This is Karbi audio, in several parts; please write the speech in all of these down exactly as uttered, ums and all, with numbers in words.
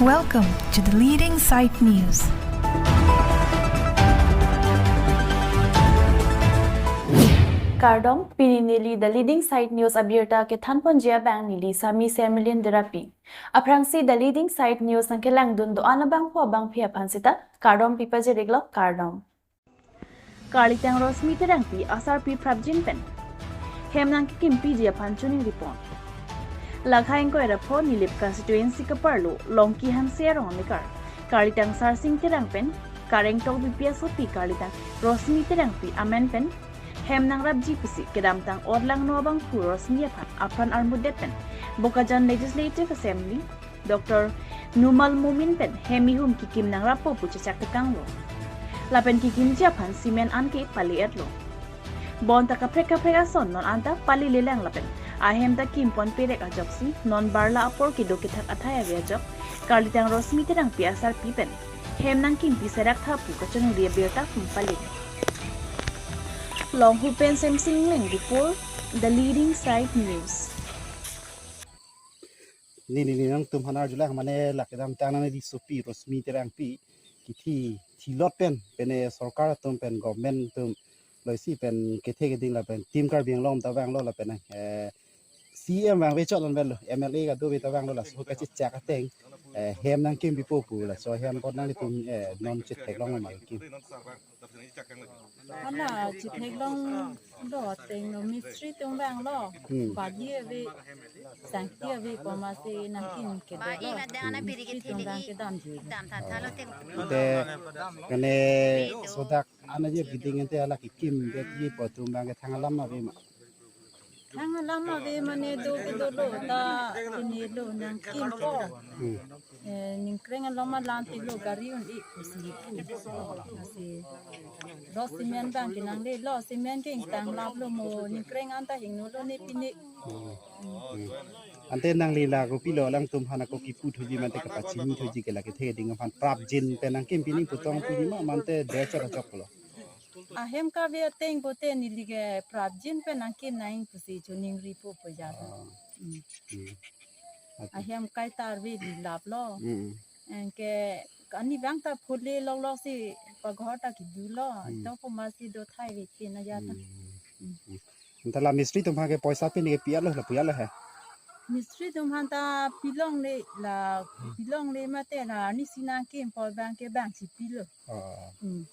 Welcome to the Leading Site News. Kardom, pini neli The Leading Site News abirta kethanponji abang neli Sami Semilin Derapi. Aphrangsi The Leading Site News nangkelangdun do-an abangphu abangphi aphan sita kardom pipajir-iklo, kardom. Karlitang Rosmi Terangpi asarpi prapjin pen hem nangkekimpiji aphan choningripon. Lakha ingkoi ra pho Nilip constituency kaparlo Longki Hanse arong amekar karlitang Sarsing Terang pen kareng tokbipi asopi karlitang Rosmi Terangpi amen pen hem nangrapji pusi kedamtang orlangno abangphu Rosmi aphan apran armudet pen Bokajan Legislative Assembly Doctor Numal Momin pen hem ihum kikim nangrappo pu chechak tekanglo. Lapen kikimji aphan cement an ke pali-etlo. Bonta kaprek kaprek ason non anta palilelang lapen ahem ta kimpon perek ajoksi non barla apor kedo kethak athai ave ajok karlitang Rosmi Terangpi asarpi pen hem nangkimpi serak tha pu kachoningri abirta pen pali. Longhu pen Semsing Engleng report, The Leading Site News. Ni ni ni nangtum hanar julai mane la kedamtang nangli sopi Rosmi Terangpi kithi thilot pen pene sorkar atum pen government atum loisi pen kethe keding lapen Team Karbi Anglong ta vanglo lapen eh, C M vangve chot lon velo, M L A kadokave ta vanglo, laso kachechak ateng eh, hem nangkimpipo pu laso hem apot nanglitum eh, non chetheklong ma kim. Hala chetheklong do ateng lo mistri atum vanglo. Hmm. Bali ave, sangti ave komatsi nangkim kedo lo. Mistri atum vang kedamji. Te kane sodak ana je keding ente hala kekim det ji pu atum vang kethang alam ave ma. Thang alam ave mane do kedolo ta chinilo nangkimpo. Hmm. Eh, ningkreng along ma lam pilo gari un-e pusi pu. Lasi lo cement vang ke nanglelo, cement ke ingtanglaplo mo, ningkreng anta hingnolo ne pine. Hmm. Ante nangli la kopilo alangtum aphan ako kipu thuji mante kapachini thuji ke la kethe keding aphan prapjin pen nangkim pining putong pini ma mante dechar choklo. Ahem kave ateng pote neli ke prapjin pen nangkim nang pusi choningripo pu ja. Ah. Hmm. Hmm. Ati. Ahem kai ta arve di laplo. Hmm. Anke ani vang ta phule loklok si paghor ta kedo lo. Hmm. To komatsi do thai ave pen aja ta. Hmm. Hmm. Hmm. Anta la mistri atum aphan ke poisa pini ke pi-etlo la pu-etlo he. Mistri atum aphan ta pilongle la, hmm, pilongle mate la ani si nangkimpo vang ke vangsi pilo. Oh. Hmm.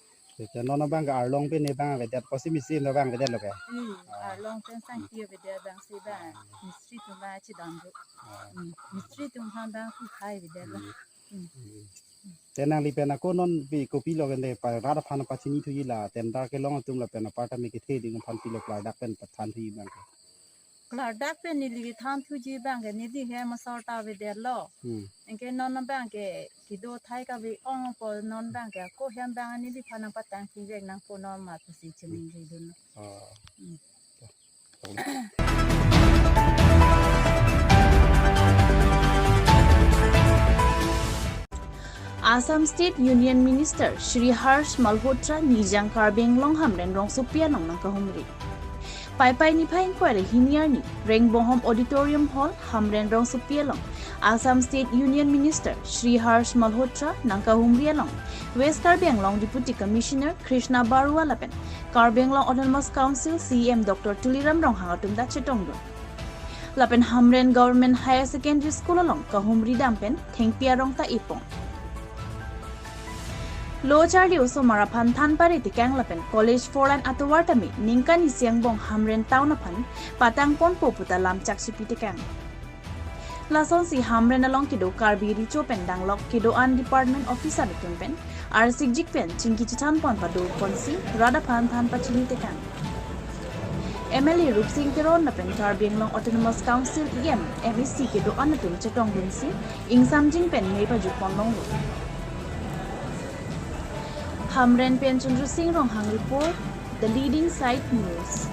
Te non abang ke arlong pen ne vang avedet, posi mistri ne vang avedetlo ke? Hmm, ah, arlong pen sangti avedet vangsi vang. Mistri atum vang chedam do. Ah. Hmm, mistri atum aphan vang pu thai avedetlo. Hmm. Hmm. Hmm. Te nangli pen ako non pi kopilo ke ne pa rat aphan pachini thuji la tender kelong atum lapen aparta me kethe keding aphan pilo klardak pen pathan thuji abang ke? Klardak pen neli kethan thuji abang ke neli hem asor ta avedetlo. Hmm. Anke non abang ke kedo thai kave-ong po non abang ke ako hem abang neliphan nangpatang pivek nangpo non ma pusi chiningridun. Ah. Hmm. Assam State Union Minister Shri Harsh Malhotra nijang Karbi Anglong Hamren rongsopi along nangkahumri. Paipai niphai ingkoi ra hini arni Rengbohom Auditorium Hall, Hamren rongsopi along Assam State Union Minister Shri Harsh Malhotra nangkahumri along West Karbi Anglong Deputy Commissioner Krishna Barua lapen Karbi Anglong Autonomous Council C E M Doctor Tuliram Ronghang atum ta chetongdun. Lapen Hamren Government Higher Secondary School along kahumri dam pen thengpi arong ta epong. Lo charli osomar aphan than pare tekang lapen college four lane atovar tame ningkan isi angbong Hamren town aphan patangponpo puta lam chakchipi tekang. Lasonsi Hamren along kedo Karbi Recho pen danglok kedo-an department officer atum pen arsikjik pen chingki chethanpon padoponsi rat aphan than pachini tekang. M L A Rupsing Teron lapen Karbi Anglong Autonomous Council E M, M A C kedo-an atum chetongdunsi ingsamjin pen mei pajutpon longlo. Hamren pen Chandra Singh Ronghang report, The Leading Site News.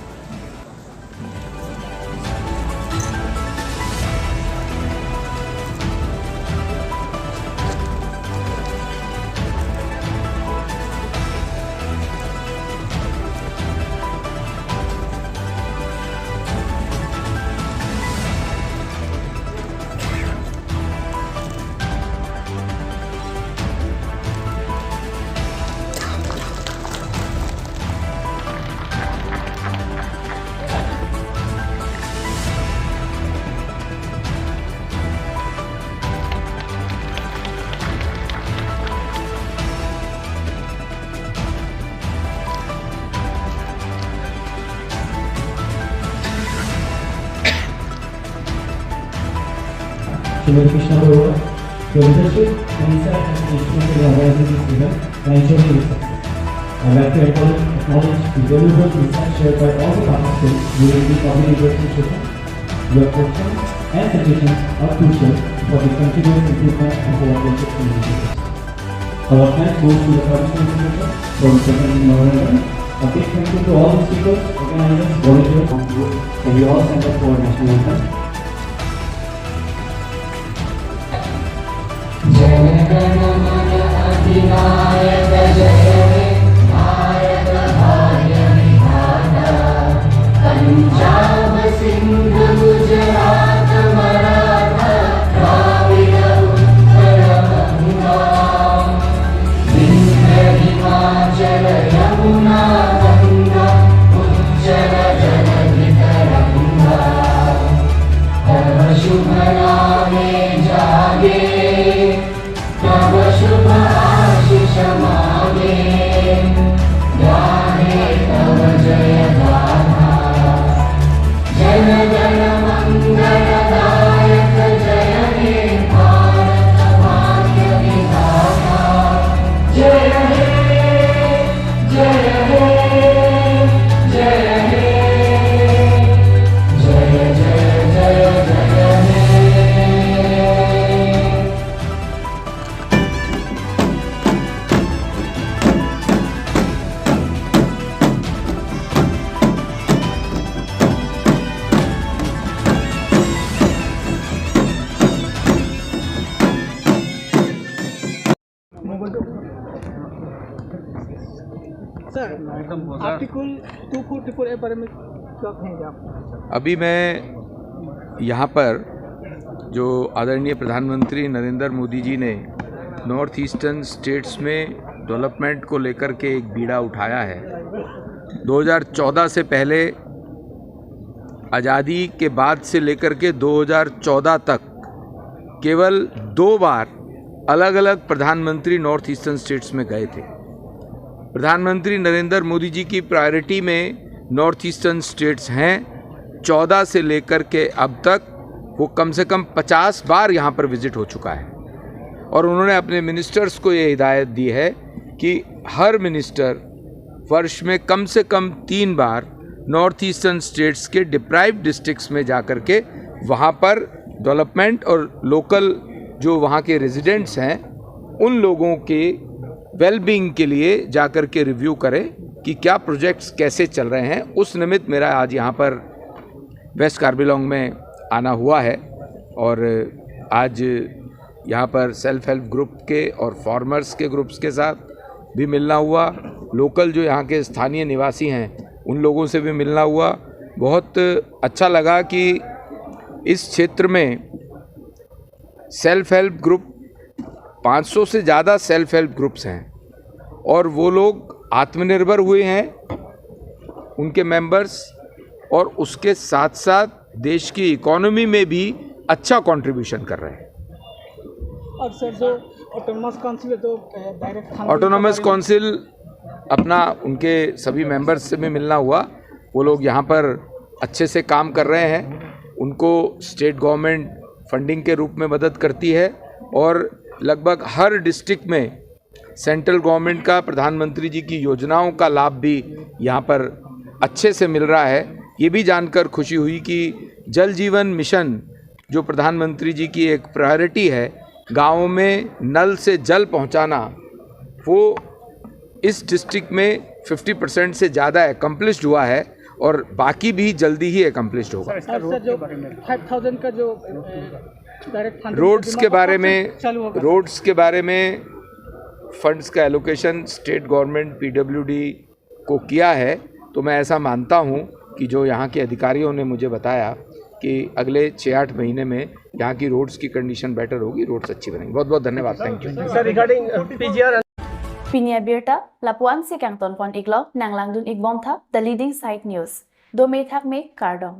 Shrimati Krishna Baruah, your leadership and insight has been instrumental in organizing this event and ensuring its success. I'd like to acknowledge, acknowledge the valuable insights shared by all the participants during the public interaction session. Your questions and suggestions are crucial for the continuous improvement of our culture communities. Our thanks goes to the participant secretary for presenting memorandum. A big thank you to all the speakers, organizers, volunteers, and we all stand up for national anthem. Jana Gana Mana अधिनायक जय हे नायक भाग्य विधाता। पंजाब सिंध गुजरात मराठा द्राविड़ उत्कल गंगा। विंध्य हिमाचल यमुना गंगा उज्जल जलधि तरंगा। तव शुभ नामे जागे, तव शुभ आशीष मागे, गाहे तव जय गाथा। जन गण मंगल दायक जय हे भारत भाग्य विधाता। जय हे, जय हे, जय हे, जय जय जय जय हे। Sir, article two forty four A बारे में क्या कहेंगे आप? अभी मैं यहाँ पर जो आदरणीय प्रधानमंत्री नरेंद्र मोदी जी ने नॉर्थ ईस्टर्न स्टेट्स में डेवलपमेंट को लेकर के एक बीड़ा उठाया है, दो हज़ार चौदह से पहले, आज़ादी के बाद से लेकर के दो हज़ार चौदह तक केवल दो बार अलग-अलग प्रधानमंत्री नॉर्थ ईस्टर्न स्टेट्स में गए थे। प्रधानमंत्री नरेंद्र मोदी जी की प्रायोरिटी में नॉर्थ ईस्टर्न स्टेट्स हैं। चौदह से लेकर के अब तक वो कम से कम पचास बार यहाँ पर विजिट हो चुका है और उन्होंने अपने मिनिस्टर्स को ये हिदायत दी है कि हर मिनिस्टर वर्ष में कम से कम तीन बार नॉर्थ ईस्टर्न स्टेट्स के डिप्राइव्ड डिस्ट्रिक्ट्स में जाकर के वहाँ पर डेवलपमेंट और लोकल जो वहाँ के रेजिडेंट्स हैं, उन लोगों के वेलबींग के लिए जाकर के रिव्यू करें कि क्या प्रोजेक्ट्स कैसे चल रहे हैं। उस निमित्त मेरा आज यहाँ पर वेस्ट कार्बी आंगलोंग में आना हुआ है और आज यहाँ पर सेल्फ हेल्प ग्रुप के और फार्मर्स के ग्रुप्स के साथ भी मिलना हुआ, लोकल जो यहाँ के स्थानीय निवासी हैं, उन लोगों से भी मिलना हुआ। बहुत अच्छा लगा कि इस क्षेत्र में सेल्फ हेल्प ग्रुप, पाँच सौ से ज़्यादा सेल्फ हेल्प ग्रुप्स हैं और वो लोग आत्मनिर्भर हुए हैं, उनके मेंबर्स, और उसके साथ-साथ देश की इकोनॉमी में भी अच्छा कंट्रीब्यूशन कर रहे हैं। और सर, जो ऑटोनॉमस काउंसिल है, तो, अ, डायरेक्ट फंडिंग के ऑटोनॉमस बारे में काउंसिल अपना, उनके सभी मेंबर्स से भी मिलना हुआ। वो लोग यहाँ पर अच्छे से काम कर रहे हैं। उनको स्टेट गवर्नमेंट फंडिंग के रूप में मदद करती है और लगभग हर डिस्ट्रिक्ट में सेंट्रल गवर्नमेंट का, प्रधानमंत्री जी की योजनाओं का लाभ भी यहाँ पर अच्छे से मिल रहा है। ये भी जानकर खुशी हुई कि जल जीवन मिशन, जो प्रधानमंत्री जी की एक प्रायोरिटी है, गाँवों में नल से जल पहुँचाना, वो इस डिस्ट्रिक्ट में फिफ्टी परसेंट से ज़्यादा एकम्प्लिश्ड हुआ है और बाकी भी जल्दी ही एकम्प्लिश्ड होगा। सर, इसका और रोड सर, के जो बारे में? फ़ाइव थाउजेंड का जो, अ, डायरेक्ट फंडिंग रोड्स का के बीमा बारे प्रोसेस में, चालू होगा? रोड्स के बारे में फंड्स का एलोकेशन स्टेट गवर्नमेंट पीडब्ल्यूडी को किया है, तो मैं ऐसा मानता हूँ कि जो यहाँ के अधिकारियों ने मुझे बताया कि अगले छः आठ महीने में यहाँ की रोड्स की कंडीशन बेटर होगी, रोड्स अच्छी बनेंगी। बहुत बहुत धन्यवाद, thank you. Sir, regarding, uh, P G R and Pini abirta lapu-ansi kangton pon iklo, nanglangdun ikbom tha The Leading Side News. Dome thakme, kardom.